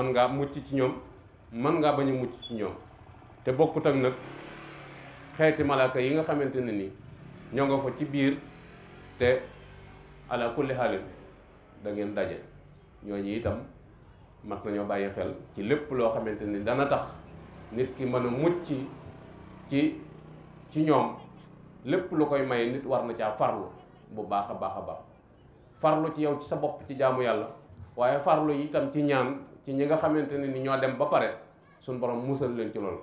man ngaa mucc ci ñoom man ngaa bañ a mucc ci ñoom te bokkut ak nag xeeti malaaka yi nga xamante ne ni ñoo nga fa ci biir te ala kulli xaalin da ngeen daje ñooñu itam mat nañoo bàyyi xel ci lépp loo xamante ni dana tax nit ki mën a mucc ci ñoom. lépp lu koy maye nit war na caa farlu bu baax a baax a baax farlu ci yow ci sa bopp ci jaamu yàlla waaye farlu itam ci ñaan ci ñi nga xamante ne ni ñoo dem ba pare suñ borom musal leen ci loolu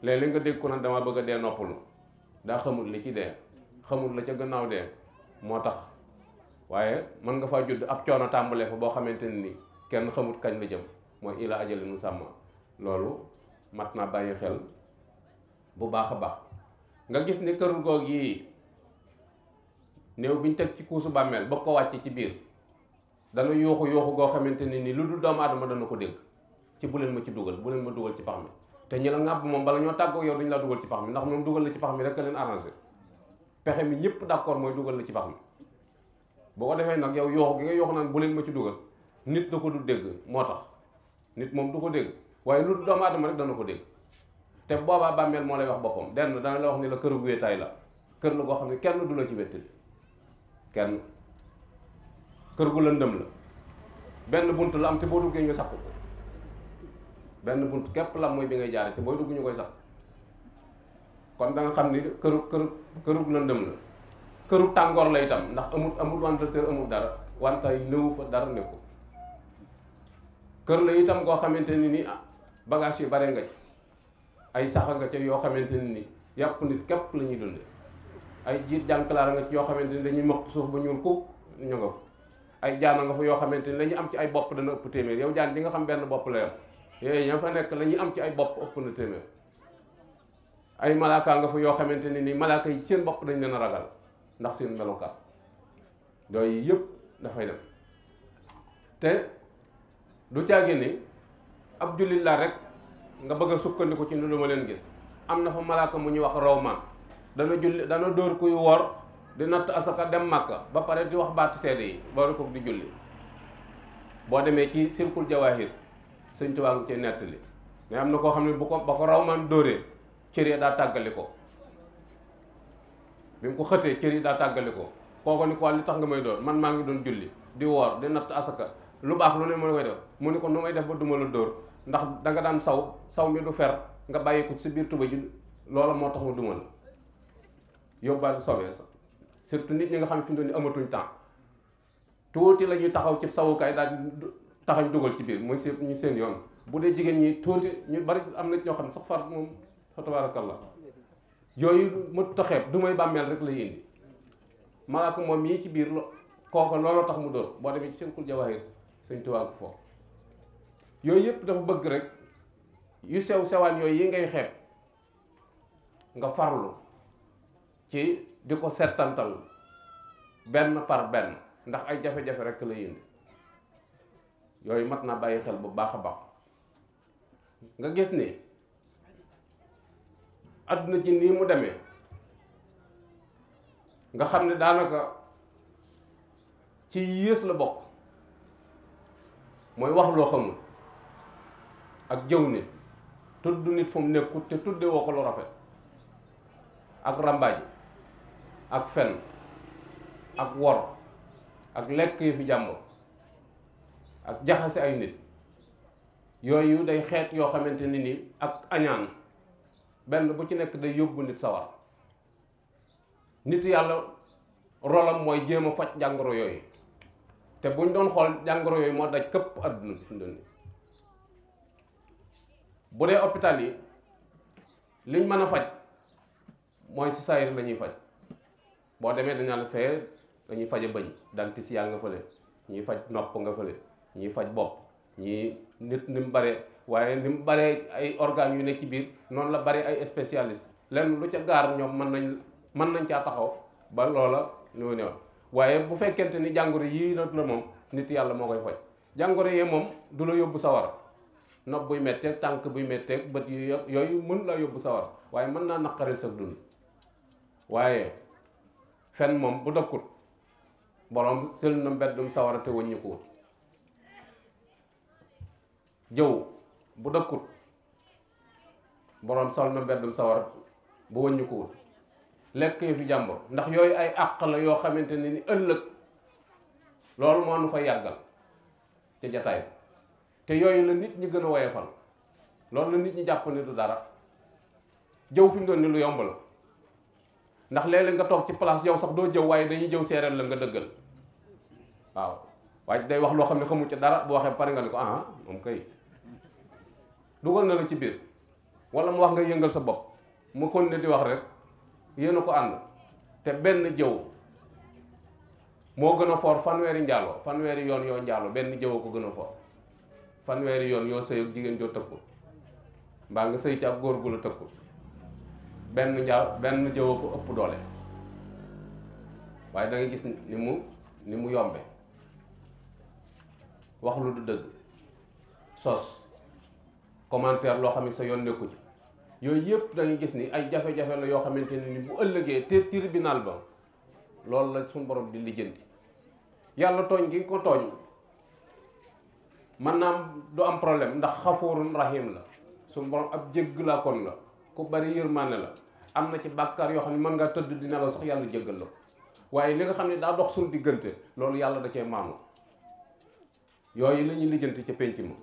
léeg-léeg nga dégg ko nag dama bëgg a dee noppalu daa xamul li ci dee xamul la ca gannaaw dee moo tax waaye mën nga faa judd ab coono tàmbalee fa boo xamante ne ni kenn xamut kañ la jëm mooy ila ajalin musamma loolu mat naa bàyyi xel bu baax a baax nga gis ne kër goog yi néew bi ñu teg ci kuusu bàmmeel ba ko wàcc ci biir dana yuuxu goo xamante ne ni lu dul doomu aadama dana ko dégg ci bu leen ma ci dugal bu leen ma dugal ci pax mi te ñi la ŋàbb moom bala ñoo tàggoo yow dañu la dugal ci pax mi ndax moom dugal la ci pax mi rek a leen arrangé pexe mi ñëpp d'accord mooy dugal la ci pax mi boo ko defee nag yow yuuxu gi nga yuuxu naan bu leen ma ci dugal nit da ko du dégg moo tax nit moom du ko dégg waaye lu dul doomu aadama rek dana ko dégg te boobaa bàmmeel moo lay wax boppam denn dana la wax ni la këru wéetaay la kër la goo xam ne kenn du la ci wettali kenn kër gu lëndëm la benn bunt la am te boo duggee ñu sakk ko benn bunt képp la mooy bi ngay jaare te booy dugg ñu koy sakk kon da nga xam ni këru lëndëm la këru tàngoor la itam ndax amul ventilateur amul dara wantaay néewu fa dara nekku kër la itam goo xamante ni bagage yu bare nga ci ay saxa nga ca yoo xamante ne ni yàpp nit képp la ñuy dunde ay jiit jànkalaar nga ci yoo xamante ni dañuy mëq suuf ba ñuul kuk ñu nga fa ay jaana nga fa yoo xamante ni la ñu am ci ay bopp dana ëpp téeméer yow jaan di nga xam benn bopp la yam yooyu ña fa nekk la ñuy am ci ay bopp ëpp na téeméer ay malaaka nga fa yoo xamante ne ni malaaka yi seen bopp dañ leen a ragal ndax seen melokaan yooyu yëpp dafay dem te du caagi ni ab jullit la rek nga bëgg a sukkandiku ci lu ma leen gis am na fa malaaka mu ñuy wax rawman dana julli dana dóor kuy woor di natt asaka dem màkka ba pare di wax baatu seede yi boole ko di julli boo demee ci silkul jawahir Sëñ Tuubaa ngi ci nettali mais am na koo xam ne ba ko rawman dóoree cër yi daa tàggali ko bi mu ko xëtee cër yi daa tàggali ko kooko ni ko li tax nga may dóor man maa ngi doon julli di woor di natt asaka lu baax lu ne mën koy def mu ni ko nu may def ba duma la dóor ndax da nga daan saw mi du fer nga bàyyi ko ci biir tuba ji loola moo tax ma duma la yóbbaale sobee sa surtout nit ñi nga xam ne fi mu ne amatuñ temps tuuti la ñuy taxaw ci sawukaay daal di taxañ dugal ci biir mooy ñu seen yoon bu dee jigéen ñi tuuti ñu bari am na ñoo xam ne sax far moom fa tabarakallah yooyu mu taxeeb du may bàmmeel rek lay indi malaaka moom mii ci biir kooku looloo tax mu dóor boo demee ci seen kul jawahir Sëñ Tuubaa ko foofu yooyu yëpp dafa bëgg rek yu sew sewaan yooyu yi ngay xeeb nga farlu ci di ko settantal benn par benn ndax ay jafe-jafe rek la indi yooyu mat naa bàyyi xel bu baax a baax nga gis ni àdduna ji nii mu demee nga xam ne daanaka ci yées la bokk mooy wax loo xamul ak jëw nit tudd nit fu mu nekkut te tudde woo ko lu rafet ak rambaaji ak fen ak wor ak lekk yi fi jàmbur ak jaxase ay nit yooyu day xeet yoo xamante ni nii ak añaan benn bu ci nekk day yóbbu nit sawar nit yàlla rolam mooy jéem a faj jàngoro yooyu te buñ doon xool jàngoro yooyu moo daj këpp àdduna bi fi mu doon nii bu dee hôpital yi liñ mën a faj mooy si saayir la ñuy faj boo demee dañu la fee dañuy faje bëñ dentiste yaa nga fële ñuy faj nopp nga fële ñuy faj bopp ñii nit ni mu bare waaye ni mu bare ay organes yu nekk ci biir noonu la bare ay spécialiste lenn lu ca gaar ñoom mën nañ caa taxaw ba loola ñoo ne waaye bu fekkente ni jàngoro yii nag la moom nit yàlla moo koy faj jàngoro yee moom du la yóbbu sawar nopp buy metteeg tànk buy metteeg bët yooyu mën laa yóbbu sawar waaye mën naa naqaril sa dund waaye fen moom bu dëkkut borom sël na mbeddum sawara te wëññi ko jëw bu dëkkut borom sol na mbeddum sawar bu wëññu ko wut lekk yi fi jàmbur ndax yooyu ay àq la yoo xamante ne ni ëllëg loolu moo nu fa yàggal ca jataay te yooyu la nit ñi gën a woyefal loolu la nit ñi jàpp ni du dara jëw fi mu doon ni lu yomb la ndax léeg-léeg nga toog ci place yow sax doo jëw waaye dañuy jëw séeréer la nga dëggal waaw waaye day wax loo xam ne xamu ci dara bu waxee pare nga ni ko ah moom kay dugal na la ci biir wala mu wax nga yëngal sa bopp mu kon ne di wax rek yéen a ko ànd te benn jëw moo gën a foor fanweeri njaaloo fanweeri yoon yoo njaaloo benn jëw ko gën a foor fanweeri yoon yoo sëy ak jigéen joo tëkkul mbaa nga sëy ci ab góor gu la tëkkul benn jëw ko ëpp doole waaye da nga gis ni mu yombe wax lu du dëgg sos commentaire loo xam ne sa yoon nekku ci yooyu yëpp da nga gis ni ay jafe-jafe la yoo xamante ne ni bu ëllëgee te tribunal ba loolu la suñu borom di lijjanti yàlla tooñ gi ko tooñ man naam du am problème ndax xafuurun rahim la suñu borom ab jéggalaa kon la ku bari yërmande la am na ci bàkkaar yoo xam ne mën ngaa tëdd di nelaw sax yàlla jéggal la waaye li nga xam ne daa dox suñu diggante loolu yàlla da cee maanu yooyu la ñuy lijjanti ca pénc ma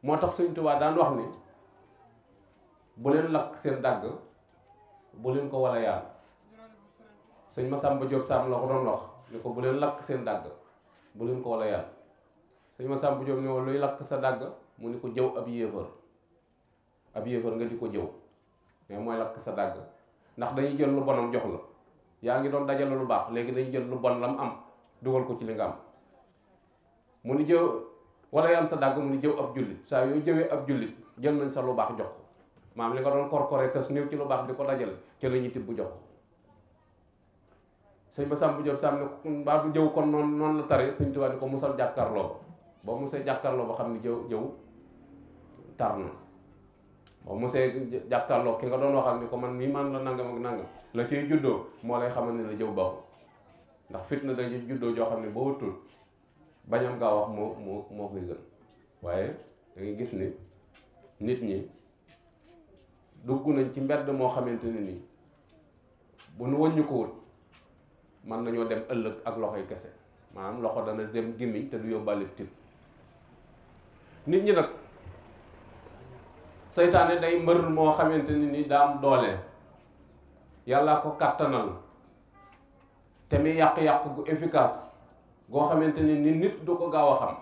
moo tax Sëñ Tuubaa daan wax ni bu leen lakk seen dàgg bu leen ko wala yàlla sëñ Masamba Diop Sam la ko doon wax ni ko bu leen lakk seen dàgg bu leen ko wala yàlla sëñ Masamba Diop ni luy lakk sa dàgg mu ni ko jëw ab yéefar nga di ko jëw mais mooy lakk sa dàgg ndax dañuy jël lu bonam jox la yaa ngi doon dajale lu baax léegi dañuy jël lu bon lam am dugal ko ci li nga am mu ni jëw wala yàlla sa dàgg mu ni jëw ab jullit saa yooyu jëwee ab jullit jël nañ sa lu baax jox ko maam li nga doon korkoree kas néew ci lu baax di ko dajale ca la ñuy tibb jox ko sëñ Masamba Diop Sam ne mbaa du jëw kon noonu la tare sëñ Tuubaa ni ko musal jàkkaarloo ba musee jàkkaarloo ba xam ni jëw tar na ba musee jàkkaarloo ki nga doon waxal ni ko man nii man la nangam ak nangam la ciy juddoo moo lay xamal ni la jëw baaxul ndax fitna da ci juddoo joo xam ne ba wuttul bañam gaa wax moo koy gën waaye da ngay gis ni nit ñi dugg nañ ci mbedd moo xamante ne nii bu nu wëññu ko wut mën nañoo dem ëllëg ak loxoy kese maanaam loxo dana dem gémmiñ te du yóbbaale tib nit ñi nag seytaane day mbër moo xamante ne ni daa am doole yàlla ko kàttanal te muy yàq-yàq gu efficace goo xamante ne ni nit du ko gaaw a xam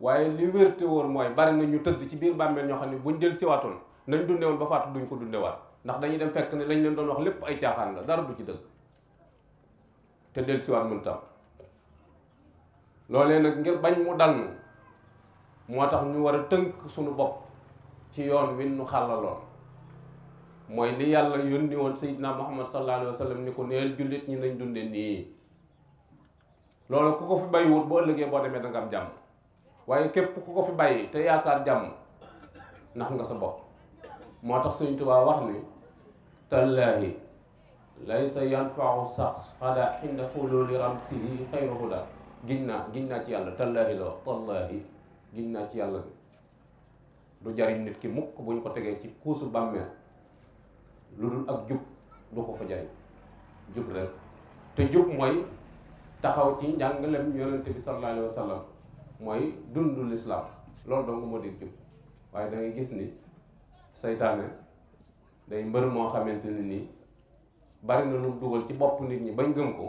waaye li wér te wóor mooy bari na ñu tëdd ci biir bàmmeel ñoo xam ne buñ del siwaatoon nañ dunde woon ba faatu duñ ko dundewaat ndax dañuy dem fekk ne lañ leen doon wax lépp ay caaxaan la dara du ci dëgg te del siwaat mën tam loolee nag ngir bañ mu dal moo tax ñu war a tënk suñu bopp ci yoon wi nu xàllaloon mooy li yàlla yónni woon Seydina Muhammad sallallahu alayhi wa sallam ni ko neel jullit ñi nañ dunde nii loolu ku ko fi bàyyiwut boo ëllëgee boo demee da nga am jàmm waaye képp ku ko fi bàyyi te yaakaar jàmm ndax nga sa bopp moo tax Sëñ Tuubaa wax ni tallaahi laysa yanfau sax xada inda xululi ramsihi xayru huda giñ naa ci yàlla tallaahi la wax tallaahi giñ naa ci yàlla bi du jariñ nit ki mukk buñ ko tegee ci kuusu bàmmeel lu dul ak jub du ko fa jariñ jub rek te jub mooy taxaw ci njàngalem yonente bi sallallahu alayhi wa sallam mooy dundu lislaam loolu dong moo di jub waaye da ngay gis ni seytaane day mbër moo xamante ne nii bari na lu dugal ci bopp nit ñi bañ gëm ko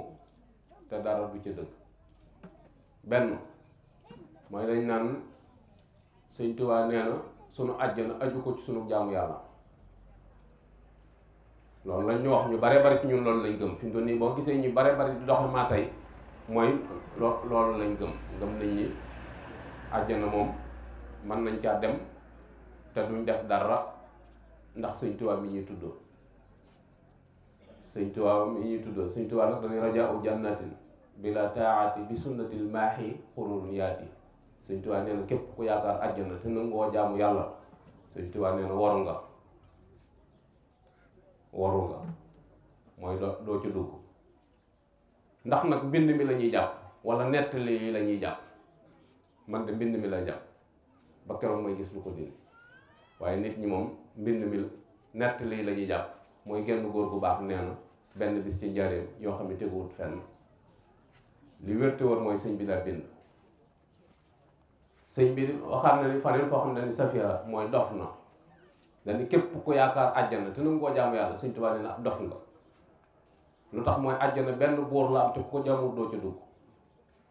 te dara du ca dëgg benn mooy dañ naan Sëñ Tuubaa nee na sunu àjjana aju ko ci sunu jaamu yàlla loolu lañ ñu wax ñu bare bari ci ñun loolu lañ gëm fi mu toll nii boo gisee ñu bare bari di doxe maa tey mooy loolu lañ gëm nañ ni àjjana moom mën nañ caa dem te duñ def dara ndax Sëñ Tuubaa mi ñuy tuddoo Sëñ Tuubaa nag dañuy rajaau jannatin bila taati bi sunnatil maahi xururun yaati Sëñ Tuubaa nee na képp ku yaakaar àjjana te nangoo jaamu yàlla Sëñ Tuubaa nee na waru nga mooy doo ci dugg ndax nag mbind mi la ñuy jàpp wala nettali yi la ñuy jàpp man de mbind mi lay jàpp ba keroog may gis lu ko dindi. waaye nit ñi moom mbind mi nett lii la ñuy jàpp mooy genn góor gu baax nee na benn bis ci njaareem yoo xam ne teguwut fenn. li wérte woon mooy sëñ bi daa bind. sëñ bi waxaat na ni faneen foo xam ne ni safiya mooy dof na dañu képp ku yaakaar àjjana te nangu koo jaamu yàlla sëñ Tuubaa nee na dof nga. lu tax mooy àjjana benn buur la am te ku ko jaamuwut doo ci dugg.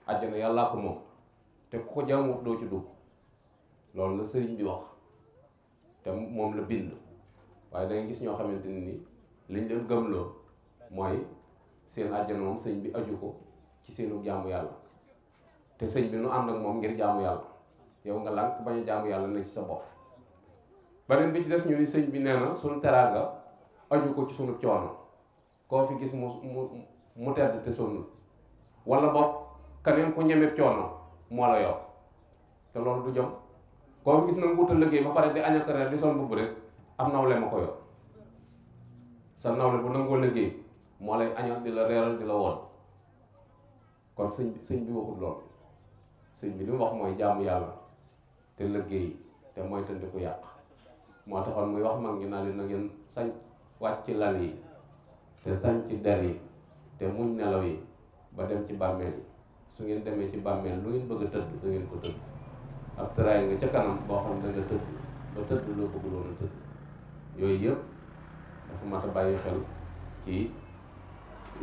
àjjana yàllaa ko moom te ku ko jaamuwut doo ci dugg. loolu la sëriñ bi wax te moom la bind. waaye da nga gis ñoo xamante ni liñ leen gëmloo mooy seen àjjana moom sëñ bi aju ko ci seenu jaamu yàlla te sëñ bi nu ànd ak moom ngir jaamu yàlla yow nga lànk bañ a jaamu yàlla na ci sa bopp. beneen bi ci des ñu ni sëñ bi nee na sunu teraanga aju ko ci sunu coono koo fi gis mu tedd te sonnul wala boog keneen ku ñemet coono moo la yor te loolu du jom. koo fi gis na nguutal liggéey ba pare di añ ak reer di sol mbubb rek am nawle ma ko yor sa nawle bu nangoo liggéey moo lay añal di la reeral di la woon. kon sëñ bi waxul lool sëñ bi li mu wax mooy jaamu yàlla te liggéey te mooy tëndi ku yàq. moo taxoon muy wax mag ngi naa leen na ngeen sañ wàcc ci lal yi te sañ ci der yi te muñ nelaw yi ba dem ci bàmmeel yi su ngeen demee ci bàmmeel lu ngeen bëgg a tëdd da ngeen ko tëdd. ab tëraay nga ca kanam boo xam ne da nga tëdd ba tëdd loo bëgguloon a tëdd. yooyu yëpp dafa mat a bàyyi xel ci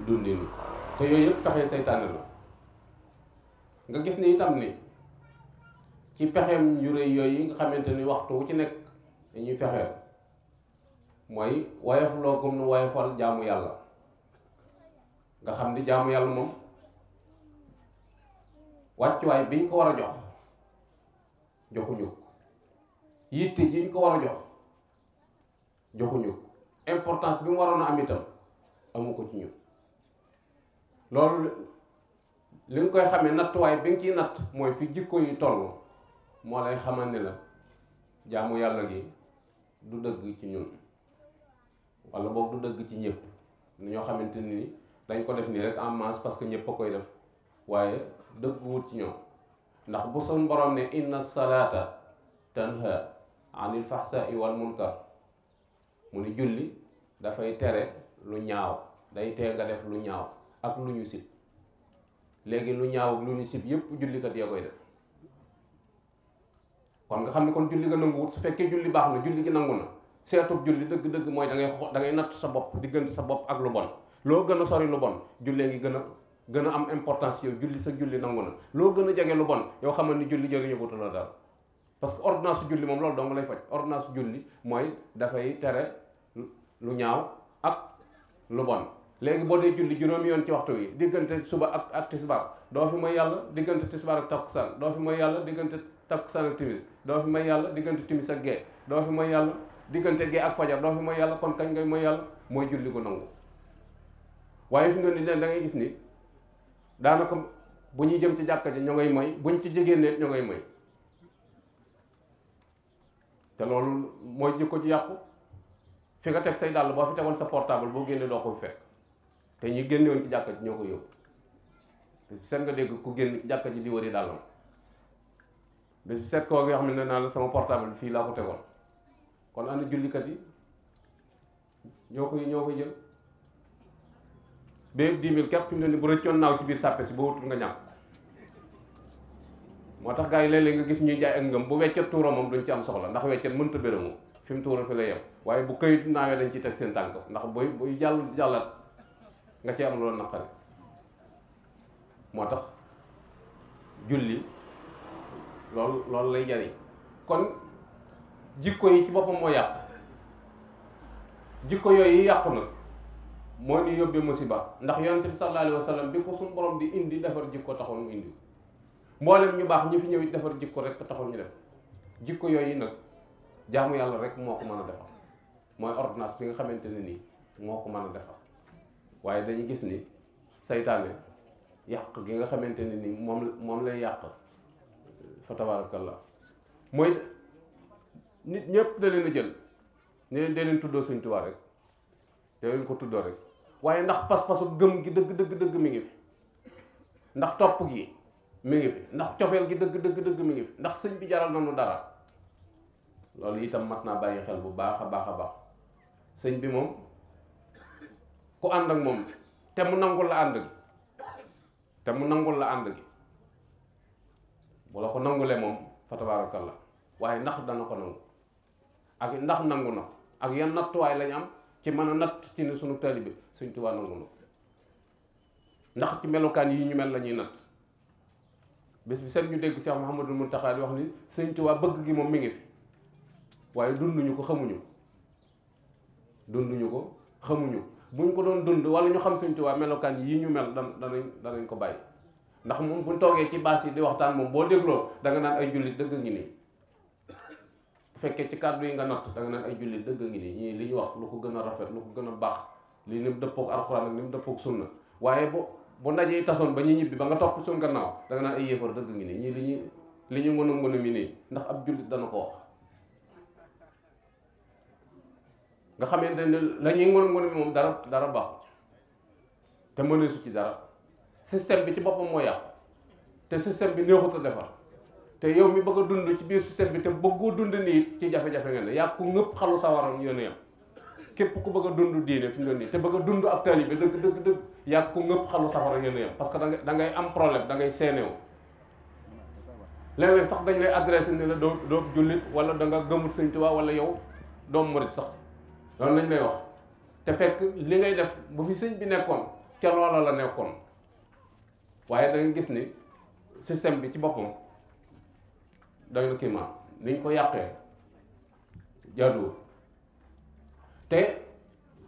dundinu te yooyu yëpp pexe seytaane la. nga gis ni itam ni ci pexeem yu rëy yooyu nga xamante ni waxtu wu ci nekk dañuy fexeel mooy woyof loo gëm nu woyofal jaamu yàlla. nga xam ni jaamu yàlla moom wàccuwaay biñ ko war a jox joxuñu ko yitte jiñ ko war a jox joxuñu ko importance bi mu waroon a am itam amu ko ci ñun. loolu li nga koy xamee nattuwaay bi nga ciy natt mooy fi jikko yi toll moo lay xamal ne la jaamu yàlla gi du dëgg ci ñun wala boog du dëgg ci ñëpp. ñoo xamante ni dañ ko def nii rek en masse parce que ñëpp a koy def waaye dëgguwut ci ñoom. ndax bu son borom ne inna salaata tanha anil fahsai wal munkar mu ni julli dafay tere lu ñaaw day tee nga def lu ñaaw ak lu ñu sib. léegi lu ñaaw ak lu ñu sib yëpp jullikat ya koy def. kon nga xam ne kon julli ga nanguwut. su fekkee julli baax na julli gi nangu na seetub julli dëgg-dëgg mooy da ngay natt sa bopp diggante sa bopp ak lu bon. loo gën a sori lu bon jullee ngi gën a am importance yow julli sa julli nangu na. loo gën a jege lu bon yow xamal ni julli jëriñu ko la dara parce que ordonnance julli moom loolu dong lay faj. ordonnance julli mooy dafay tere lu ñaaw ak lu bon. léegi boo dee julli juróomi yoon ci waxtu wi diggante suba ak tisbaar doo fi mooy yàlla diggante tisbaar ak takkusaan doo fi mooy yàlla diggante takkusaan ak timis doo fi mooy yàlla diggante timis ak gee doo fi mooy yàlla diggante gee ak fajar doo fi mooy yàlla kon kañ ngay mooy yàlla mooy julli gu nangu. waaye fi mu ne da ngay gis ni daanaka bu ñuy jëm ci jàkka ji ñoo ngay moy buñ ci jegee ne ñoo ngay moy te loolu mooy jikko ji yàqu. fi nga teg say dàll boo fi tegoon sa portable boo génnee doo ko fekk te ñi génne woon ci jàkka ji ñoo ko yóbbu. bis seet nga dégg ku génn ci jàkka ji di wëri dàllam bis bi seet koo nga xam ne naa la sama portable fii laa ko tegoon. kon ana jullikat yi ñoo koy jël béeg 10 000 képp fi mu ne ni bu rëccoon naaw ci biir sàppe si boo wutul nga ñàkk. moo tax gars yi léeg-léeg nga gis ñuy jaay ak ngëm bu weccet tuura moom duñ ci am soxla ndax weccet mënta bérému fi mu tuura fi lay yem. waaye bu këyit naawee dañ ciy teg seen tànk ndax buy jàllat nga ci am loolu naqari. moo tax julli loolu lay jariñ. kon jikko yi ci boppam moo yàqu. jikko yooyu yàqu nag moo ni yóbbee musiba ndax yonent bi sallallahu alayhi wa sallam bi ko suñu borom di indi defar jikko taxoon mu indi. mboolem ñu baax ñi fi ñëw it defar jikko rek taxoon ñu def. jikko yooyu nag jaamu yàlla rek moo ko mën a defar mooy ordonnance bi nga xamante ne nii moo ko mën a defar. waaye dañuy gis ni saytaane yàq gi nga xamante ne nii moom lay yàq fa tabarakallah mooy nit ñëpp da leen a jël ne leen dee leen tuddoo Sëñ Tuubaa rek te leen ko tuddoo rek waaye ndax pas-pasu gëm gi dëgg mi ngi fi. ndax topp gi mi ngi fi ndax cofeel gi dëgg mi ngi fi ndax sëñ bi jaral nañu dara loolu itam mat naa bàyyi xel bu baax a baax a baax. sëñ bi moom ku ànd ak moom te mu nangul la ànd gi te mu nangul la ànd gi bu la ko nangulee moom fa tabarakallah waaye ndax dana ko nangu ak ndax nangu na ak yan nattuwaay lañ am ci mën a natt ci ni sunu taalibe Sëñ Tuubaa nangu na ndax ci melokaan yi ñu mel la ñuy natt bés bi seen ñu dégg Cheikh Mouhamadul Mountakha di wax ni Sëñ Tuubaa bëgg gi moom mi ngi fi waaye dunduñu ko xamuñu buñ ko doon dund wala ñu xam Sëñ Tuubaa melokaan yii ñu mel danañ ko bàyyi ndax moom buñ toogee ci baas yi di waxtaan moom boo dégloo da nga naan ay jullit dëgg ngi nii bu fekkee ci kàddu yi nga natt da nga naan ay jullit dëgg ngi nii ñii li ñu wax lu ko gën a rafet lu ko gën a baax lii ni mu dëppook alxuraan ak ni mu dëppook sunna waaye bu ndaje yi tasoon ba ñu ñibbi ba nga topp suñ gannaaw da nga naan ay yéefar dëgg ngi nii ñii li ñu ngënu mi nii ndax ab jullit dana ko wax nga xamante ne la ñuy ngënu mi moom dara baaxu te mëneesu ci dara système bi ci boppam moo yàqu te système bi neexut a defar te yow mi bëgg a dund ci biir système bi te bëggoo dund nii ci jafe-jafe nga ne yàqu ngëpp xalu sawaram yéen yam képp ku bëgg a dund diine fi mu ne nii te bëgg a dund ak taalibe dëgg yàqu ngëpp xalu safara yéen yam parce que da ngay am problème da ngay seenewu léeg-léeg sax dañ lay adressé ni la doo jullit wala da nga gëmut Sëñ Tuubaa wala yow doomu murit sax loolu lañ lay wax te fekk li ngay def bu fi sëñ bi nekkoon ca loola la nekkoon waaye da nga gis ni système bi ci boppam doy na kiimaan niñ ko yàqee jaaduwul te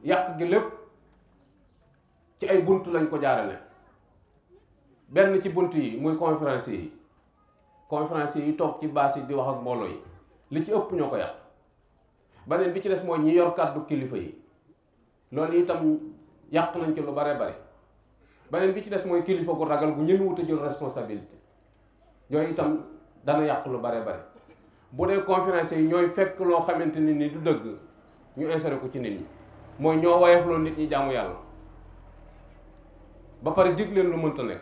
yàq gi lépp ci ay bunt lañ ko jaarale benn ci bunt yi muy conférencier yi toog ci baas yi di wax ak mbooloo yi li ci ëpp ñoo ko yàq beneen bi ci des mooy ñi yor kàddu kilifa yi loolu itam yàq nañ ci lu bare bare beneen bi ci des mooy kilifa gu ragal gu ñëwut a jël responsabilité yooyu itam dana yàq lu bare bare bu dee conférencier yi ñooy fekk loo xamante ni du dëgg ñu insérer ko ci nit ñi mooy ñoo woyofloo nit ñi jaamu yàlla ba pare dig leen lu mënta nekk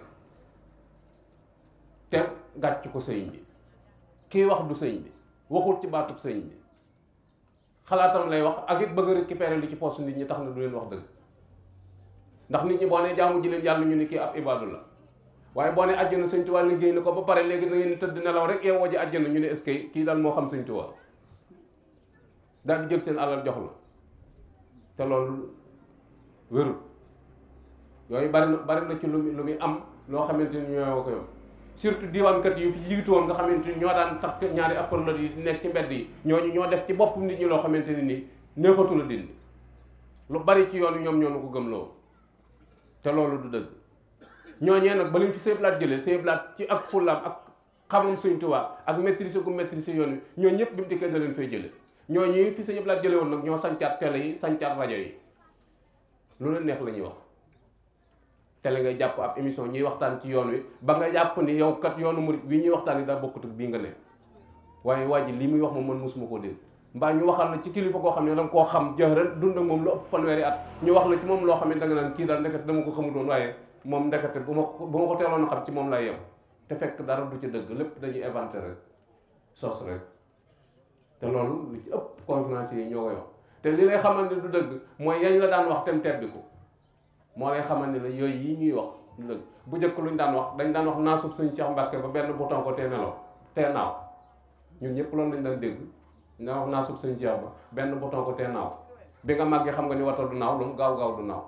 te gàcc ko sëñ bi kii wax du sëñ bi waxul ci baatub sëñ bi xalaatam lay wax ak it bëgg a récupérer li ci poste nit ñi tax na du leen wax dëgg ndax nit ñi boo nee jaamu ji leen yàlla ñu ni kii ab ibaadu la waaye boo ne àjjana Sëñ Tuubaa liggéey na ko ba pare léegi da ngeen tëdd nelaw rek yeewoo ji àjjana ñu ne est-ce que kii daal moo xam Sëñ Tuubaa daal di jël seen alal jox la te loolu wérul yooyu bari na ci lu muy am loo xamante ni ñoo ko yow surtout diwaankat yu fi jiitu woon nga xamante ni ñoo daan takk ñaari appareil yi di nekk ci mbedd yi ñoo def ci bopp nit ñi loo xamante ni nii neexatu la dindi lu bari ci yoon ñoom ñoo nu ko gëmloo te loolu du dëgg ñooñee nag ba leen fi Sëñ Blaat jëlee Sëñ Blaat ci ak fullaam ak xamam Sëñ Tuubaa ak maîtriser gu maîtriser yoon wi ñoo ñëpp bi mu dikkee da leen fay jëlee ñooñu fi Sëñ Blaat jëlee woon nag ñoo sancaat télé yi sancaat rajo yi lu leen neex la ñuy wax télé ngay jàpp ab émission ñuy waxtaan ci yoon wi ba nga jàpp ni yow kat yoonu murit wi ñuy waxtaan yi daa bokkut ak bii nga ne waaye waa ji li muy wax moom man mosuma koo dégg mbaa ñu waxal la ci kilifa koo xam ne da nga koo xam jëxëran dund ak moom lu ëpp fanweeri at ñu wax la ci moom loo xam ne da nga naan kii daal ndekete dama ko xamul woon waaye moom ndekete bu ma ko teeloon a xam ci moom lay yem te fekk dara du ci dëgg lépp dañuy inventé rek sos rek te loolu lu ci ëpp conférenciers yi ñoo koy wax te li lay xamal ne du dëgg mooy yañ la daan wax tem tebbi ko moo lay xamal ne la yooyu yi ñuy wax du dëgg bu njëkk luñ daan wax dañ daan wax naasub Sëñ Cheikh Mbacke ba benn bouton ko tee nelaw tee naaw ñun ñëpp loolu lañ daan dégg nga wax naasub Sëñ Cheikh ba benn bouton ko tee naaw bi nga màggee xam nga ni wata du naaw lu mu gaaw gaaw du naaw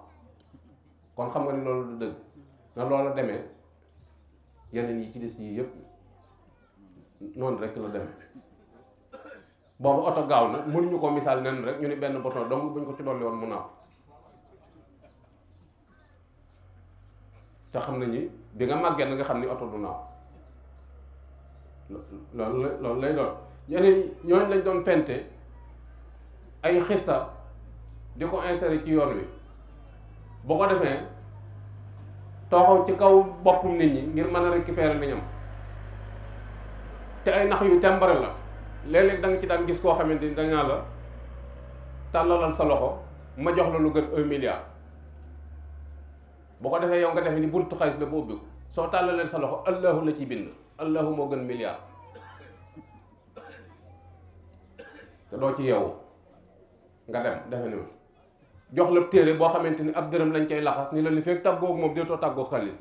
kon xam nga ni loolu du dëgg na loolu demee yeneen yi ci des yii yëpp noonu rek la demee boobu oto gaaw na mënuñu ko misaal nen rek ñu ni benn bouton donc buñ ko ci dolli woon mu naaw te xam nañu bi nga màggee na nga xam ni oto du naaw loolu lay doon yeneen ñooñu lañ doon fente ay xissa di ko insérer ci yoon wi boo ko defee tooxaw ci kaw boppum nit ñi ngir mën a récupérer li ñam te ay nax yu tembare la léeg-léeg da nga ci daan gis koo xamante ni dañaa la tàllalal sa loxo ma jox la lu gën 1 milliard boo ko defee yow nga defee ni buntu xaalis la ba ubbi ko soo tàllalee sa loxo allahu la ci bind allahu moo gën milliard te doo ci yeewu nga dem defe ni jox la téere boo xamante ni ab dërëm lañ koy laxas ni la li fekk tàggoog moom dootoo tàggoog xaalis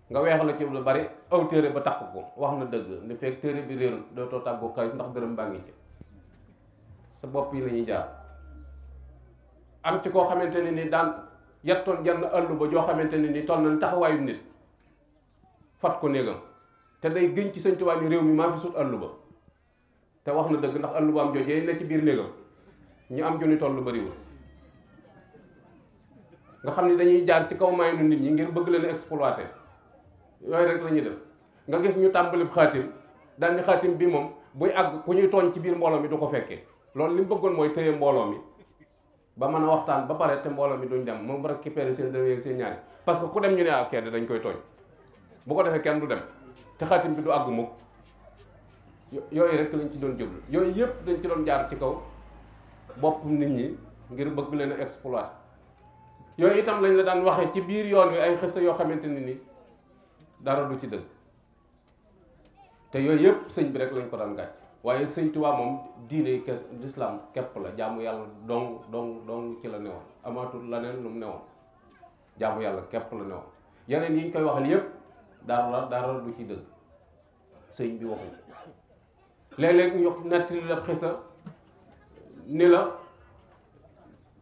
nga weex la ci lu bari aw téere ba takk ko wax na dëgg li fekk téere bi réerul dootoo tàggoog xaalis ndax dërëm baa ngi ci sa bopp yi la ñuy jaar. am ci koo xamante ne ni daan yettoon jenn ëllu ba joo xamante ne ni toll na taxawaayu nit fat ko néegam te day gën ci Sëñ Tuubaa ni réew mi maa fi sut ëllu ba te wax na dëgg ndax ëllu ba am joojee ne ci biir néegam ñu am junni toll lu bariwul nga xam ni dañuy jaar ci kaw maayanu nit ñi ngir bëgg leen exploiter yooyu rek la ñuy def nga gis ñu tàmbali xaatim daal ni xaatim bi moom buy àgg ku ñuy tooñ ci biir mbooloo mi du ko fekkee loolu li mu bëggoon mooy téye mbooloo mi ba mën a waxtaan ba pare te mbooloo mi duñ dem moom ba récupérer seen dërëm ak seen ñaari parce que ku dem ñu ne ak kenn dañ koy tooñ bu ko defee kenn du dem te xaatim bi du àgg mukk yooyu rek lañ ci doon jublu yooyu yëpp dañ ci doon jaar ci kaw bopp nit ñi ngir bëgg leen a exploiter yooyu itam lañ la daan waxee ci biir yoon wi ay xista yoo xamante ne ni dara du ci dëgg te yooyu yëpp sëñ bi rek lañ ko daan gàcc waaye Sëñ Tuubaa moom diine kes l'islam képp la jaamu yàlla dong ci la newoon amaatul leneen lu mu newoon jaamu yàlla képp la newoon yeneen yi ñu koy waxal yëpp dara du ci dëgg sëñ bi waxul léeg-léeg ñu nettali la xisa ni la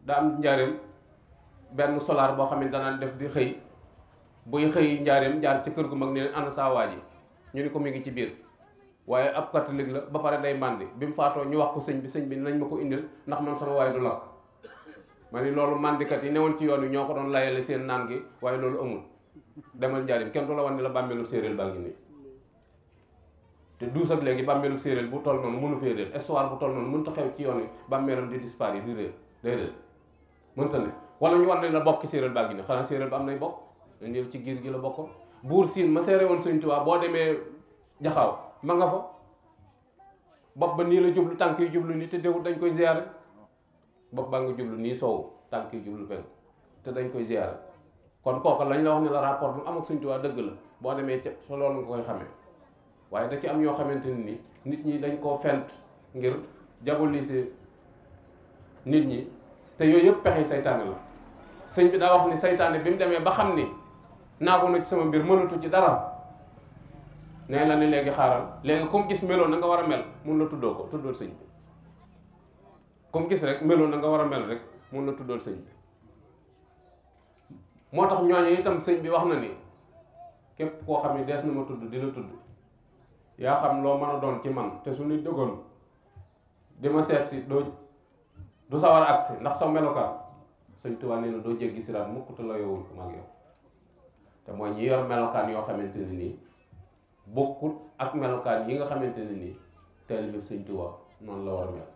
daa am njaareem benn solaar boo xam ne danaan def di xëy buy xëy njaareem jaar ci kër gu mag ni leen ana saa waa ji ñu ni ko mi ngi ci biir waaye ab catholique la ba pare day màndi bi mu faatoo ñu wax ko sëñ bi nañ ma ko indil ndax man sama waaye du lakk ma ni loolu màndikat yi newoon ci yoon wi ñoo ko doon layale seen naan gi waaye loolu amul demal njaarim kenn du la wan ni la bàmmeelu séeréer baa ngi nii te duus ak léegi bàmmeelu séeréer bu toll noonu mënu fee réer histoire bu toll noonu mënta xew ci yoon wi bàmmeelam di disparaître di réer déedéet mënta ne wala ñu war ne la bokki séeréer baa ngi nii xanaa séeréer ba am nay bokk dañu ci giir gi la bokkoon buur siin ma seere woon Sëñ Tuubaa boo demee jaxaaw ma nga fa bopp ba nii la jublu tànk yi jublu nii te déwut dañ koy ziyaare bopp baa nga jublu nii soowu tànk yi jublu penk te dañ koy ziyaare kon kooku lañ la wax ne la rapport bu am ak Sëñ Tuubaa dëgg la boo demee ca sa loolu nga koy xamee waaye da ci am yoo xamante ni nit ñi dañ koo fent ngir diaboliser nit ñi te yooyu yëpp pexe saytaane la sëñ bi daa wax ni saytaane bi mu demee ba xam ni naagu na ci sama mbir mënatu ci dara nee la ni léegi xaaral léegi comme gis meloon na nga war a mel mun la tuddoo ko tuddool sëñ bi comme gis rek meloon na nga war a mel rek mun la tuddool sëñ bi moo tax ñooñu itam sëñ bi wax na ni képp koo xam ne dees na ma tudd di la tudd yaa xam loo mën a doon ci man te su nit dëggoon di ma seet si du sawar a agsi ndax sa melokaan Sëñ Tuubaa nee na doo jéggi siraat mukk te la yowuñ ko mag yow te mooy ñi yor melokaan yoo xamante ne nii bokkut ak melokaan yi nga xamante ne nii taalibe bi Sëñ Tuubaa noonu la war a mel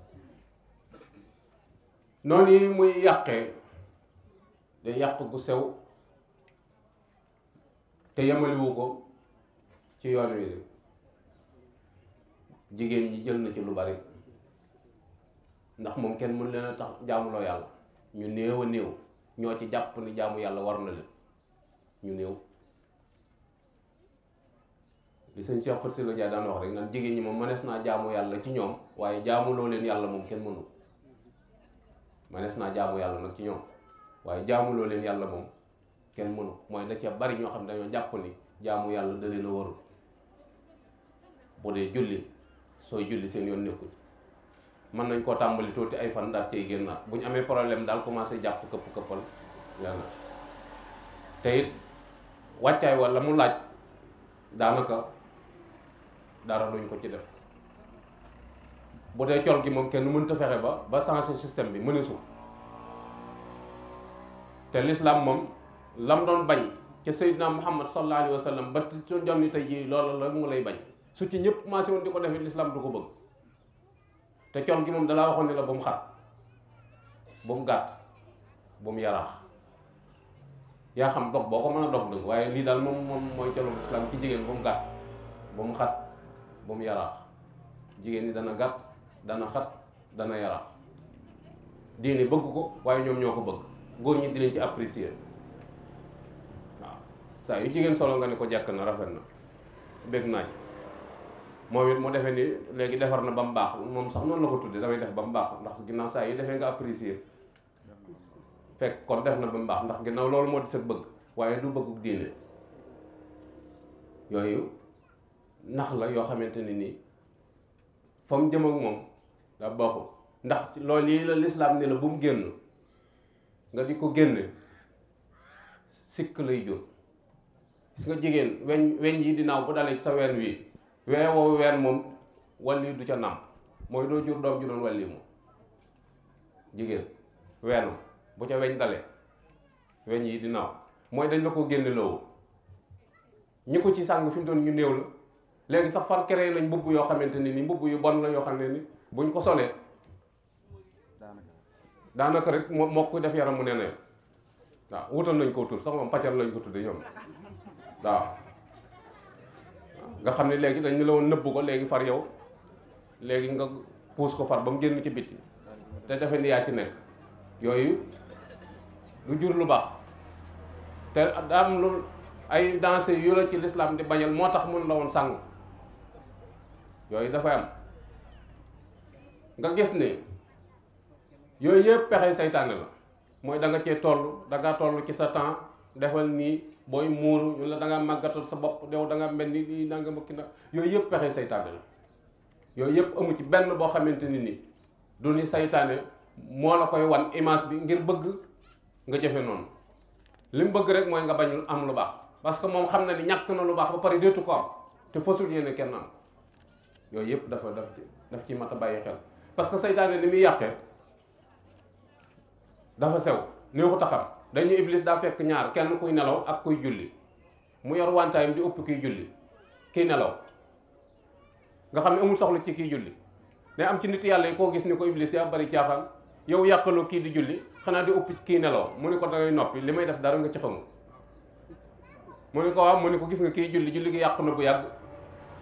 noonu yi muy yàqee day yàq gu sew te yemaliwu ko ci yoon wi de jigéen ñi jël na ci lu bari ndax moom kenn mën leen a tax jaamuloo yàlla ñu néew a néew ñoo ci jàpp ni jaamu yàlla war na leen ñu néew li sëñ Cheikh Faty Sylla Dia daan wax rek naan jigéen ñi moom mënees naa jaamu yàlla ci ñoom waaye jaamuloo leen yàlla moom kenn mënu mënees naa jaamu yàlla nag ci ñoom waaye jaamuloo leen yàlla moom kenn mënu mooy da ca bari ñoo xam ne dañoo jàpp ni jaamu yàlla da leen a warul bu dee julli sooy julli seen yoon nekku ci mën nañ koo tàmbali tuuti ay fan daal cay génnaat bu ñu amee problème daal commencé jàpp këppal lenn te it wàccaay walla mu laaj daanaka dara duñ ko ci def bu dee col gi moom kenn mënta fexe ba changer système bi mëneesu te l'islam moom lam doon bañ ca Seydina Muhammad sallallahu alayhi wa sallam ba su jonni tey jii loolu la mu lay bañ su ci ñëpp commencé woon di ko defee l'islam du ko bëgg te col gi moom dalaa waxoon ni la ba mu xat ba mu gàtt ba mu yaraax yaa xam dog boo ko mën a dog dëgg waaye lii daal moom mooy colum islam ci jigéen ba mu gàtt ba mu xat ba mu yaraax jigéen ñi dana gàtt dana xat dana yaraax diine bëgg ko waaye ñoom ñoo ko bëgg góor ñi dinañ ci apprécier waaw saa yu jigéen solo nga ne ko jekk na rafet na bëgg naa ci moom it mu defee ni léegi defar na ba mu baax moom sax noonu la ko tudde damay def ba mu baax ndax ginnaaw saa yi defee nga apprécier fekk kon def na ba mu baax ndax ginnaaw loolu moo di sa bëgg waaye du bëggu diine yooyu nax la yoo xamante ni nii fa mu jëm ak moom daa baaxul ndax loolu yi la lislaam ni la bu mu génn nga di ko génne sikk lay jur gis nga jigéen weñ yi di naaw bu dalee ci sa ween wi wee woowu ween moom walli du ca nàmp mooy doo jur doom ju doon walli moom jigéen weenu bu ca weñ dalee weñ yi di naaw mooy dañ la ko génne loowu ñi ko ci sàng fi mu doon ñu néew la léegi sax far créé nañ mbubb yoo xamante ni mbubb yu bon la yoo xam ne ni buñ ko solee daanaka rek moo ko def yaram mu ne ne waaw wutal nañ ko tur sax moom paccal lañ ko tudde ñoom waaw nga xam ne léegi dañ la woon nëbbu ko léegi far yow léegi nga puus ko far ba mu génn ci bitti te defe ni yaa ci nekk yooyu du jur lu baax te daam lu ay danse yu la ci lislaam di bañal moo tax mun la woon sàng yooyu dafay am nga gis ne yooyu yëpp pexe saytaane la mooy da nga cee toll da nga toll ci sa temps defal nii booy muuru ñu la da nga màggatal sa bopp yow da nga mel ni nii nanga makki nag yooyu yëpp pexe saytaane la yooyu yëpp amu ci benn boo xamante ni du ni saytaane moo la koy wan image bi ngir bëgg nga jëfe noonu li mu bëgg rek mooy nga bañ am lu baax parce que moom xam na ni ñàkk na lu baax ba pare déetu ko am te fasul yéene kenn am yooyu yëpp daf ci mat a bàyyi xel parce que saytaane li muy yàqee dafa sew néexut a xam dañu iblis daa fekk ñaar kenn kuy nelaw ak kuy julli mu yor wantaayam di ëpp kiy julli kiy nelaw nga xam ne amul soxla ci kiy julli day am ci nit yàlla yi koo gis ni ko iblis yaa bari caaxaan yow yàqaloo kii di julli xanaa di ëpp kii nelaw mu ne ko dangay noppi li may def dara nga ci xamul mu ne ko waaw mu ne ko gis nga kii julli gi yàq na bu yàgg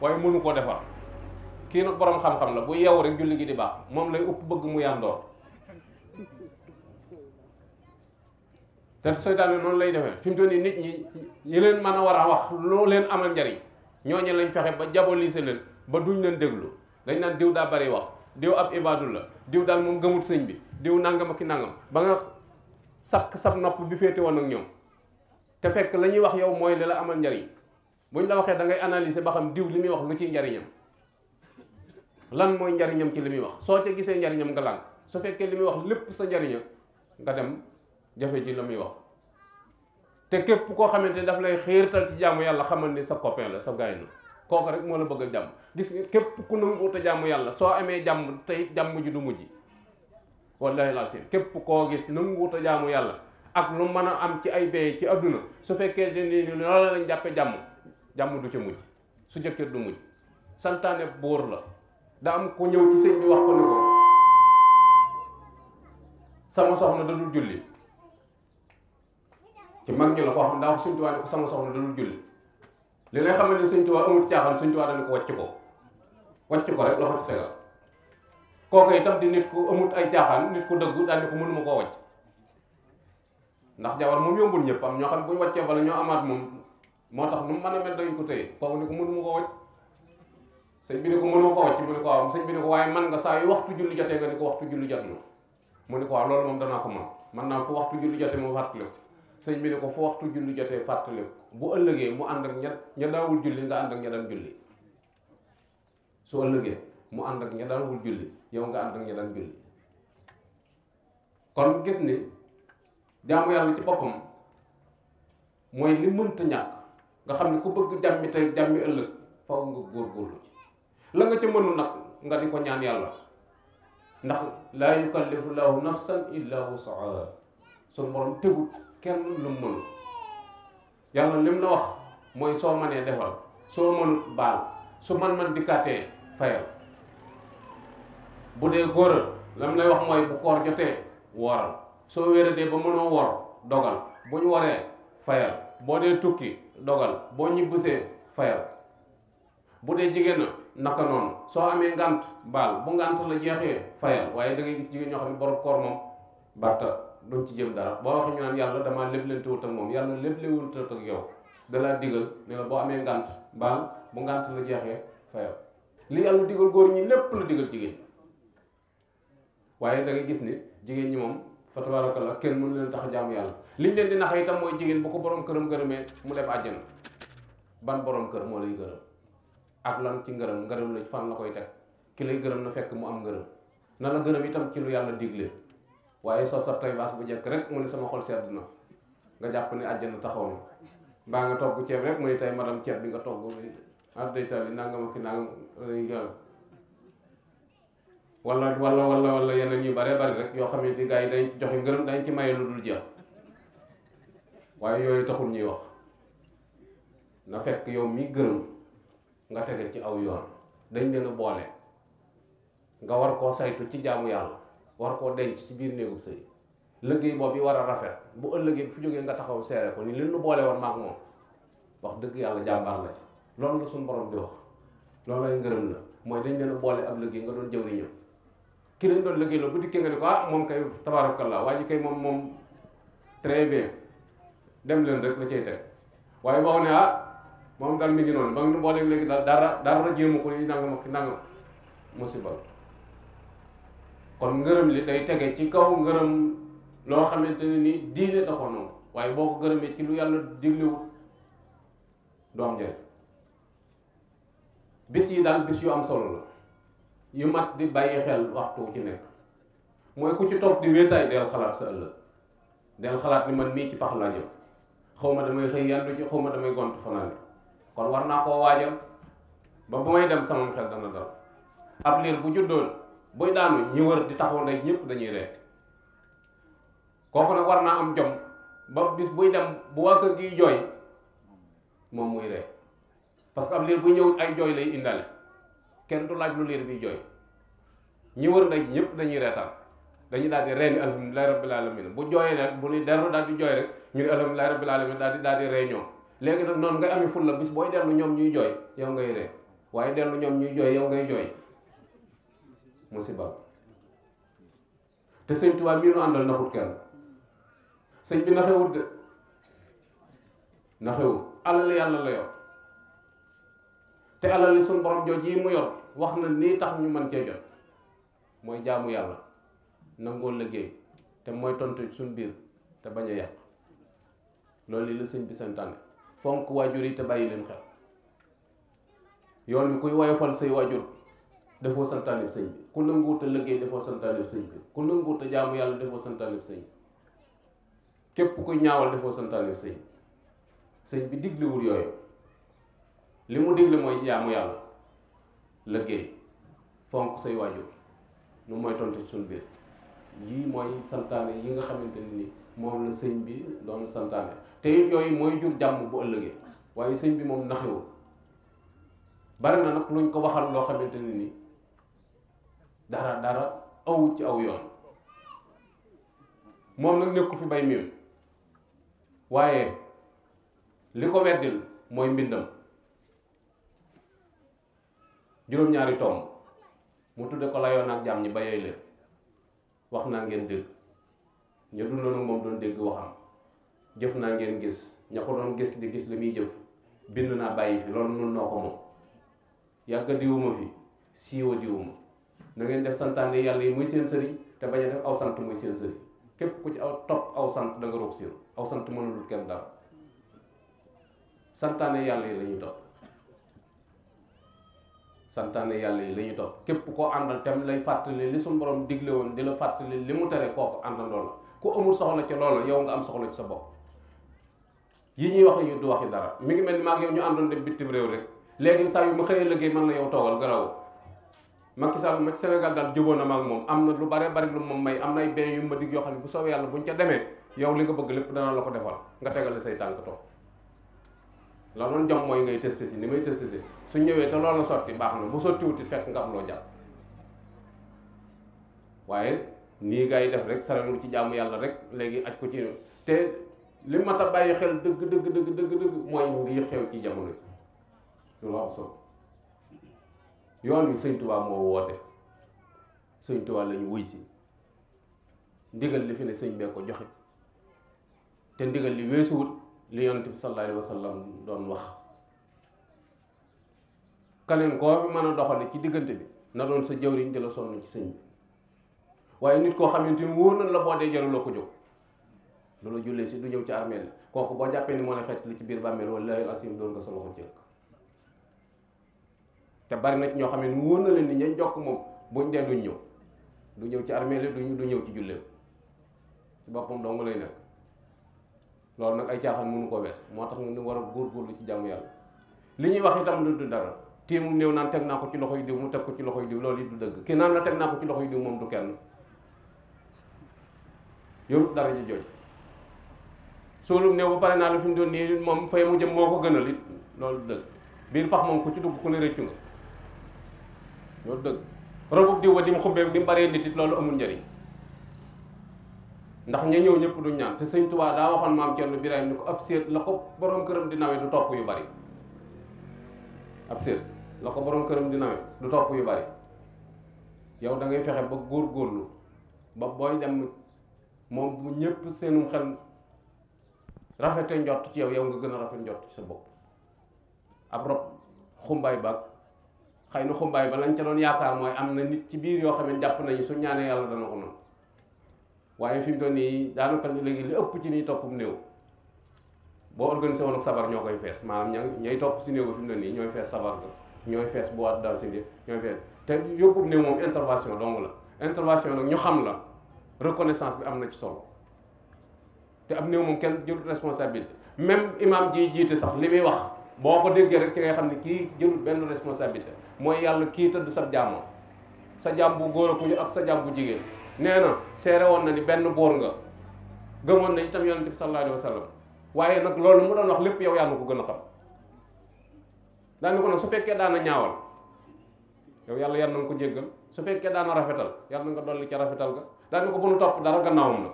waaye mënu koo defar kii nag boroom xam-xam la bu yeewu rek julli gi di baax moom lay ëpp bëgg mu yàndoor te seytaane noonu lay defee fi mu toll nii nit ñi leen mën a war a wax loo leen amal njariñ ñooñu lañ fexe ba diaboliser leen ba duñ leen déglu dañ naan diw daa bari wax diw ab ibaadu la diw daal moom gëmut sëñ bi diw nangam ak ki nangam ba nga sakk sab nopp bi féete woon ak ñoom te fekk la ñuy wax yow mooy li la amal njariñ buñ la waxee da ngay analyser ba xam diw li muy wax lu ciy njariñam lan mooy njariñam ci li muy wax soo ca gisee njariñam nga lànk su fekkee li muy wax lépp sa njariñam nga dem jafe ji la muy wax te képp koo xamante ni daf lay xiirtal ci jaamu yàlla xamal ni sa copain la sa gaay la kooku rek moo la bëgg a jàmm gis nga képp ku nanguwut a jaamu yàlla soo amee jàmm tey jàmm ji du mujj wallahi laa seen képp koo gis nanguwut a jaamu yàlla ak lu mën a am ci ay bee ci adduna su fekkee ni loola lañ jàppe jàmm du ca mujj su jëkkër du mujj santaane buur la da am ku ñëw ci sëñ bi wax ko ni ko sama soxna da dul julli ci mag ñi la koo xam daa wax Sëñ Tuubaa ne ko sama soxna da dul julli li lay xamal ne Sëñ Tuubaa amul caaxaan Sëñ Tuubaa dañu ko wàcc ko rek loxo ci tegal kooku itam di nit ku amut ay caaxaan nit ku dëggu daal ni ko mënuma koo wàcc ndax jabar moom yombul ñëpp am ñoo xam ne buñ wàccee bala ñoo amaat moom moo tax nu mu mën a mel dañ ko téye kooku ni ko mënuma koo wàcc sëñ bi ni ko mënoo ko wàcc mu ni ko waaw sëñ bi ni ko waaye man nga saa yu waxtu julli jotee nga ni ko waxtu julli jot na mu ni ko waaw loolu moom danaa ko man naa fu waxtu julli jotee moom fàttali ko sëñ bi ni ko fu waxtu julli jotee fàttali ko bu ëllëgee mu ànd ak ña daawul julli nga ànd ak ña daan julli su ëllëgee mu ànd ak ña daawul julli yow nga ànd ak ña daan julli kon gis ni jaamu yàlla ci boppam mooy li mënta ñàkk nga xam ne ku bëgg jàmmi tey jàmmi ëllëg faw nga góorgóorlu ci la nga ca mënu nag nga di ko ñaan yàlla ndax laa yukallifu llaahu nafsan illa wusaha suñu borom tegut kenn lu mu mënul yàlla lim la wax mooy soo mënee defal soo mënut baal su man dikkaatee fayal bu dee góor lam lay wax mooy bu koor jotee wooral soo wéradee ba mënoo woor dogal bu ñu waree fayal boo dee tukki dogal boo ñibbisee fayal bu dee jigéen na naka noonu soo amee ngant baal bu ngant la jeexee fayal waaye da ngay gis jigéen ñoo xam ne borom koor moom barta duñ ci jëm dara boo waxee ñu naan yàlla damaa lépp leen tewut ak moom yàlla lépp leen wut ak yow dalaa digal ne la boo amee ngant baal bu ngant la jeexee fayal li yàlla digal góor ñi lépp la digal jigéen waaye da ngay gis ni jigéen ñi moom fa tabarakallah kenn mënu leen tax a jaamu yàlla liñ leen di nax itam mooy jigéen bu ko borom këram gërëmee mu dem àjjana ban borom kër moo lay gërëm ak lan ci ngërëm la fan la koy teg ki lay gërëm na fekk mu am ngërëm na la gërëm itam ci lu yàlla digle waaye soo sa tay baas bu jekk rek mu ne sama xol sedd na nga jàpp ne àjjana taxaw na mbaa nga togg ceeb rek mu ne tey madame ceeb bi nga togg day tali nangam ak nangam wala yeneen yu bare bari rek yoo xamante ni gars yi dañ ci joxe ngërëm dañ ci maye lu dul jeex waaye yooyu taxul ñuy wax na fekk yow mi gërëm nga tege ci aw yoon dañ leen a boole nga war koo saytu ci jaamu yàlla war koo denc ci biir néegub sëy liggéey boobu war a rafet bu ëllëgee fu jógee nga taxaw seere ko ni li nu boole woon maak moom wax dëgg yàlla jàmbaar la ci loolu la suñu borom di wax loolu lay ngërëm la mooy dañ leen a boole ab liggéey nga doon jëw ni ñëw ki leen doon liggéey la bu dikkee nga ni ko moom kay tabarakallah waa ji kay moom très bien dem leen rek la cay teg waaye boo ne moom daal mi ngi noonu ba nu booleeg léegi daal dara jéemu ko yi nangam musiba kon ngërëm li day tege ci kaw ngërëm loo xamante ne ni diine dafa noonu waaye boo ko gërëmee ci lu yàlla diglewul doom jël bis yi daal bis yu am solo la yu mat di bàyyi xel waxtu ci nekk mooy ku ci toog di wéetaay del xalaat sa ëllëg del xalaat ni man mii ci pax laa jëm xaw ma damay xëy yandu ci xaw ma damay gont fanaan kon war naa koo waajal ba bu may dem sama xel dana dal ab liir bu juddoon buy daanu ñi wër di taxaw ndey ñëpp dañuy ree kooku nag war naa am jom ba bis buy dem bu waa kër gi jooy moom muy ree parce que ab liir buy ñëw ay jooy lay indale kenn du laaj lu liir bi jooy ñi wër ndey ñëpp dañuy reetaan dañuy daal di ree ni alhamdulilahi rabbil alamin bu jooyee nag bu ni dellu daal di jooy rek ñu ne alhamdulilahi rabbil alamin daal di ree ñoom léegi nag noonu ngay ami ful la bis booy dellu ñoom ñuy jooy yow ngay ree waaye dellu ñoom ñuy jooy yow ngay jooy musiba te sëñ Tuubaa mii nu àndal naxut kenn sëñ bi naxewut de naxewut alal yàlla la yor te alal li suñ borom jooj yi mu yor wax na nii tax ñu mën cee jot mooy jaamu yàlla nangoo liggéey te mooy tontu suñ biir te bañ a yàq loolu li la sëñ bi santaane fonk waajur yi te bàyyi leen xel yoon wi kuy woyofal say waajur defoo santaane sëñ bi ku nanguwut a liggéey defoo santaane sëñ bi ku nanguwut a jaamu yàlla defoo santaane sëñ bi képp kuy ñaawal defoo santaane sëñ bi diglewul yooyu li mu digle mooy jaamu yàlla liggéey fonk say waajur nu mooy tontu ci suñu biir yii mooy santaane yi nga xamante ne ni moom la sëñ bi doon santaane te it yooyu mooy jur jàmm bu ëllëgee waaye sëñ bi moom naxewul bari na nag luñ ko waxal loo xamante ne ni dara awut ci aw yoon moom nag nekku fi bay miim waaye li ko weddil mooy mbindam juróom-ñaari tomb mu tudde ko layoon ak jàmm ñi bayee leen wax naa ngeen dégg ñu dundoon ak moom doon dégg waxam jëf naa ngeen gis ña ko doon gis di gis li muy jëf bind naa bàyyi fi loolu nun noo ko moom yàgga diwuma fi siiwa diwuma na ngeen def santaane yàlla yi muy seen sëriñ te bañ a def aw sant muy seen sëriñ képp ku ci topp aw sant da nga roog siiw aw sant mënulul kenn dara santaane yàlla yi la ñuy topp santaane yàlla yi la ñuy topp képp koo àndal tam lay fàttali li suñu borom digle woon di la fàttali li mu tere kooku àndandoo la ku amul soxla ci loolu yow nga am soxla ci sa bopp yi ñuy wax yu du waxi dara mi ngi mel ni maag yow ñu àndoon dem bitim réew rek léegi saa yu ma xëyee liggéey man la yow toogal garaw Macky Sall ma ci Sénégal daal jubóo na ma ak moom am na lu bare bari lu ma may am nay benn yu ma dig yoo xam ne bu soobee yàlla buñ ca demee yow li nga bëgg lépp dana la ko defal nga tegal say tànk toog la doon jom mooy ngay testé si ni may testé si su ñëwee te loolu la sotti baax na bu sotti wutit fekk nga am loo jàpp waaye nii gars yi def rek saranu ci jaamu yàlla rek léegi aj ko ci te li mat a bàyyi xel dëgg mooy lii xew ci jamono ji loolu am solo yoon wi sëñ Tuubaa moo woote sëñ Tuubaa lañu wuy si ndigal li fi ne sëñ bee ko joxe te ndigal li weesuwut li yonent bi sallallahu alayhi wa sallam doon wax kaneen koo fi mën a doxale ci diggante bi na doon sa jëwriñ di la sonn ci sëñ bi waaye nit koo xamante ni wóor na la boo dee jaruloo ko jóg loolu jullee si du ñëw ci armeel kooku boo jàppee ni moo lay xet li ci biir bàmmeel wallaahi asim doon nga sa loxo jëkk te bari na ci ñoo xam ne wóor na leen ni ñañ jokk moom buñ dee duñ ñëw du ñëw ci armeel du ñëw ci jullee ci boppam dong lay nekk loolu nag ay caaxaan mënu ko wees moo tax ñu war a góorgóorlu ci jàmm yàlla li ñuy wax itam lu du dara tiimu néew naan teg naa ko ci loxoy diw mu teg ko ci loxoy diw loolu it du dëgg ki naan la teg naa ko ci loxoy diw moom du kenn yorut dara ji jooj soolu néew ba pare naa la fi mu doon nii moom fay mu jëm moo ko gënal it loolu du dëgg biir pax moom ku ci dugg ku ne rëccu nga loolu dëgg robub diw ba di mu xubbee di mu baree nit it loolu amul njëriñ ndax ña ñëw ñëpp duñ ñaan te sëñ Tuubaa daa waxoon maam Cerno Birahim ni ko ab séet la ko borom këram di nawe du topp yu bari ab séet la ko borom këram di nawe du topp yu bari yow da ngay fexe ba góorgóorlu ba booy dem moom bu ñëpp seenum xel rafete njott ci yow yow nga gën a rafet njott ci sa bopp ab rob xumbaay baag xëy na xumbaay ba lañ ca doon yaakaar mooy am na nit ci biir yoo xam ne jàpp nañu su ñaanee yàlla dana ko noonu waaye fi mu doon nii daanaka léegi li ëpp ci nii toppum néew boo organisé woon ak sabar ñoo koy fees maanaam ñay topp si néew ba fi mu doon nii ñooy fees sabar ga ñooy fees boîte danse bi ñooy fees te yóbbum néew moom intervention dong la intervention nag ñu xam la reconnaissance bi am na ci solo te ab néew moom kenn jëlut responsabilité même imam ji jiite sax li muy wax boo ko déggee rek ci ngay xam ne kii jëlut benn responsabilité mooy yàlla kii tëdd sa jaamoo sa jaam bu góor a ak sa jaam bu jigéen nee na seere woon na ni benn boor nga gëmoon na itam yonent bi sallallahu alayhi wa sallam waaye nag loolu mu doon wax lépp yow yaa na ko gën a xam daana ko nag su fekkee daana ñaawal yow yàlla yar na nga ko jéggal su fekkee daana rafetal yàlla na nga dolli ca rafetal ga daana ko bu nu topp dara gannaawam nag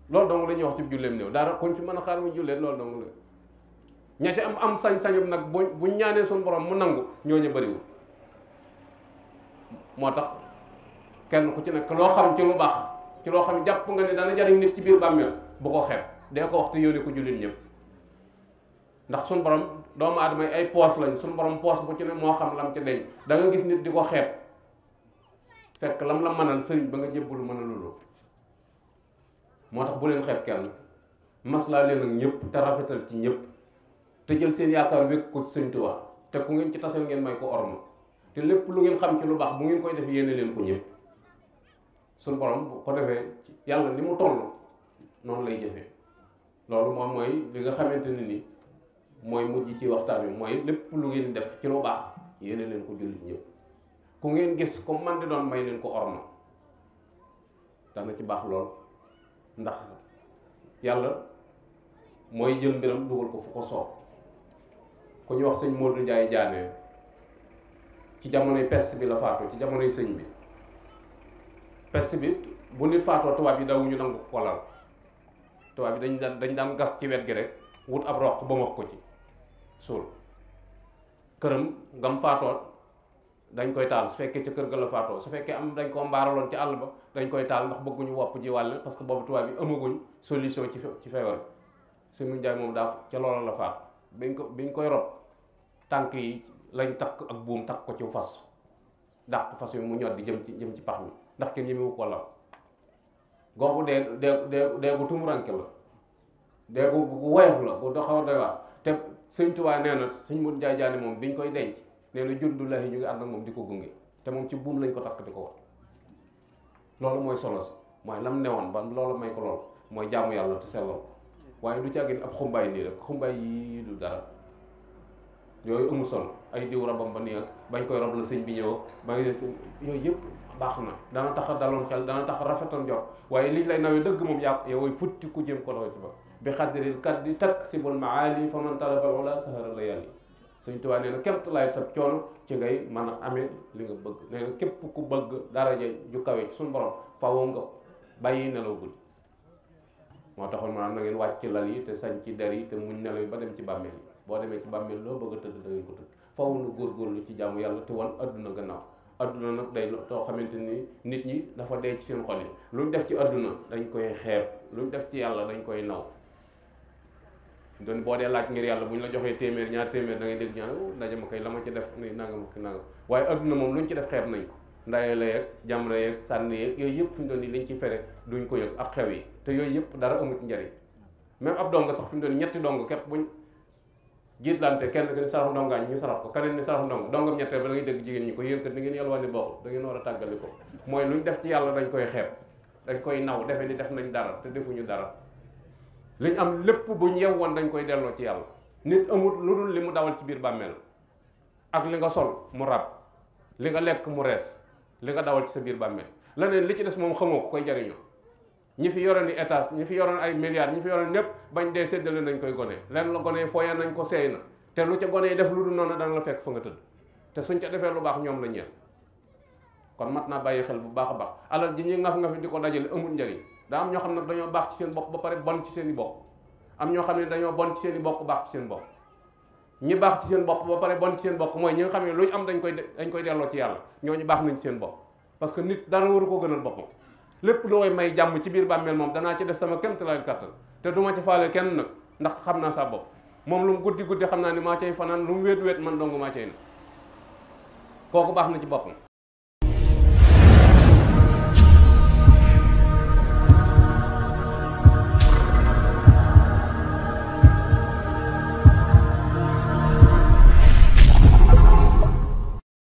loolu dong la ñuy wax ci julleem néew dara kuñ fi mën a xaar mu julleen loolu dong la ña ci am sañ-sañu nag bu ñaanee suñu borom mu nangu ñooñu bëriwul moo tax kenn ku ci nekk loo xam ci lu baax ci loo xam jàpp nga ne dana jariñ nit ci biir bàmmeel bu ko xeeb dee ko wax te yónnee ko jullit ñëpp ndax suñu borom doomu aadama yi ay poos lañ suñu borom poos bu ci ne moo xam lam ci denc da nga gis nit di ko xeeb fekk lam la mënal sëriñ ba nga jébbalu mën a loolu moo tax bu leen xeeb kenn maslaa leen ak ñëpp te rafetal ci ñëpp te jël seen yaakaar wékk ko ci Sëriñ Tuubaa te ku ngeen ci tasal ngeen may ko orma te lépp lu ngeen xam ci lu baax bu ngeen koy def yéene leen ko ñëpp suñu borom bu ko defee yàlla ni mu toll noonu lay jëfee loolu moom mooy li nga xamante ne ni mooy mujj ci waxtaan wi mooy lépp lu ngeen def ci lu baax yéene leen ko jullit ñëpp ku ngeen gis comme man di doon may leen ko orma dana ci baax lool ndax yàlla mooy jël mbiram dugal ko fu ko soob ku ñu wax sëñ Modou Ndiaye Diané ci jamonoy peste bi la faatoo ci jamonoy sëñ bi peste bi bu nit faatoo tubaab yi dawuñu nangu ko lal tubaab yi dañ daan gas ci wet gi rek wut ab roq ba mokk ko ci suul këram ngam faatoo dañ koy taal su fekkee ca kër ga la faatoo su fekkee am dañ ko mbaaraloon ci àll ba dañ koy taal ndax bëgguñu wopp ji wàll parce que boobu tubaab yi amaguñ solution ci feebar bi sëñ Njaay moom daa ca loola la faatu biñ koy rob tànk yi lañ takk ak buum takk ko ci fas dàq fas yi mu ñor di jëm ci pax mi ndax kenn ñemewu ko law googu dee gu tumuranke la dee gu woyof la bu xaw a doy waar te sëñ Tuubaa nee na sëñ Modou Ndiaye Diané moom biñ koy denc nee na jundullahi ñu ngi ànd ak moom di ko gunge te moom ci buum lañ ko takk di ko wax loolu mooy solo si mooy lam newoon ba loolu may ko lool mooy jaamu yàlla te sellal ko waaye du càggin ab xumbaay nii rek xumbaay yii du dara yooyu amul solo ay diw rabam ba nii ak bañ koy rob la sëñ bi ñëw ba yooyu yëpp baax na dana tax a daloon xel dana tax a rafetoon njort waaye liñ lay nawee dëgg moom yàq yow futti ku jëm ko doxee ci ba bi xaddiril kat di takk si bul maali fa man talabal wala sahara la yàlla Sëñ Tuubaa nee na képp laay sab coono ci ngay mën a amee li nga bëgg nee na képp ku bëgg daraja ju kawe ci suñu borom faaw nga bàyyi nelaw guddi moo taxoon maanaam na ngeen wàcc ci lal yi te sañ ci der yi te muñ nelaw yi ba dem ci bàmmeel yi boo demee ci bàmmeel loo bëgg a tëdd da ngeen ko tëdd faaw nu góorgóorlu ci jaamu yàlla te wan adduna gannaaw adduna nag day too xamante ni nit ñi dafa dee ci seen xol yi luñ def ci adduna dañ koy xeeb luñ def ci yàlla dañ koy naw fi doon boo dee laaj ngir yàlla bu ñu la joxee téeméer ñaar téeméer da ngay dégg ñaan ndaje ma koy la ma ci def ni nangam ak nangam waaye adduna moom lu ñu ci def xeeb nañ ko ndaye la yeeg jamra yeeg sànni yeeg yooyu yëpp fi mu doon nii liñ ci fere duñ ko yëg ak xew yi te yooyu yëpp dara amut njariñ même ab dong sax fi mu doon ñetti dong képp buñ jiitlante kenn ki ni sarax ndongaañ ñu sarax ko keneen ni sarax ndong dongam ñetteel ba da ngay dégg jigéen ñi ko yéen kat da ngeen yalwaani bokk da ngeen war a tàggali ko mooy luñ def ci yàlla dañ koy xeeb dañ koy naw defe ni def nañ dara te defuñu dara liñ am lépp buñ yew woon dañ koy delloo ci yàlla nit amut lu dul li mu dawal ci biir bàmmeel ak li nga sol mu ràbb li nga lekk mu rees li nga dawal ci sa biir bàmmeel leneen li ci des moom xamoo ko koy jariñoo ñi fi yoroon ni étage ñi fi yoroon ay milliards ñi fi yoroon lépp bañ dee séddale nañ koy gone leen la gone fooye nañ ko seey na te lu ca gone yi def lu dul noonu dana la fekk fa nga tëdd te suñ ca defee lu baax ñoom la ñeel kon mat naa bàyyi xel bu baax a baax alal ji ñuy ngaf-ngafi di ko dajale amul njariñ daa am ñoo xam ne dañoo baax ci seen bopp ba pare bon ci seen i bopp am ñoo xam ne dañoo bon ci seen i bopp baax ci seen bopp ñi baax ci seen bopp ba pare bon ci seen bopp mooy ñi nga xam ne luñ am dañ koy delloo ci yàlla ñooñu baax nañ ci seen bopp parce que nit dara waru ko gënal boppam lépp lu koy may jàmm ci biir bàmmeel moom danaa ci def sama kéemtalaay kàttan te du ma ci faale kenn nag ndax xam naa sa bopp moom lu mu guddi guddi xam naa ni maa cay fanaan lu mu wéet wéet man dong maa cay ne kooku baax na ci boppam